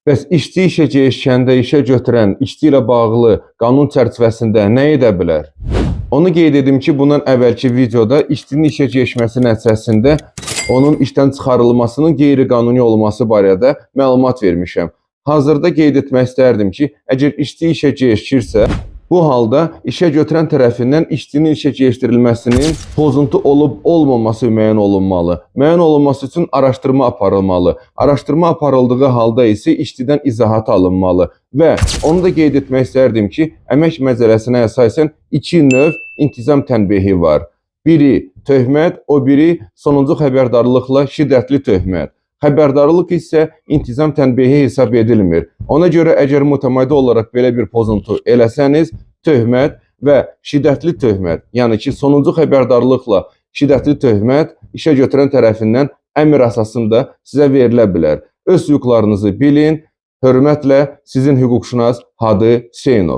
Bəs işçi işə gecikəndə işə götürən işçi ilə bağlı qanun çərçivəsində nə edə bilər? Onu qeyd edim ki, bundan əvvəlki videoda işçinin işə gecikməsi nəticəsində onun işdən çıxarılmasının qeyri-qanuni olması barədə məlumat vermişəm. Hazırda qeyd etmək istərdim ki, əgər işçi işə gecikirsə, bu halda işə götürən tərəfindən işçinin işə gecikdirilməsinin pozuntu olub olmaması müəyyən olunmalı. Müəyyən olunması üçün araşdırma aparılmalı. Araşdırma aparıldığı halda isə işçidən izahat alınmalı və onu da qeyd etmək istərdim ki, əmək məcəlləsinə əsasən iki növ intizam tənbihi var. Biri töhmət, o biri sonuncu xəbərdarlıqla şiddətli töhmət. Xəbərdarlıq isə intizam tənbihi hesab edilmir. Ona görə əgər mütəmadi olaraq belə bir pozuntu eləsəniz, töhmət və şiddətli töhmət, yəni ki, sonuncu xəbərdarlıqla şiddətli töhmət işə götürən tərəfindən əmr əsasında sizə verilə bilər. Öz hüquqlarınızı bilin. Hörmətlə sizin hüquqşünas Hadi Hüseynov.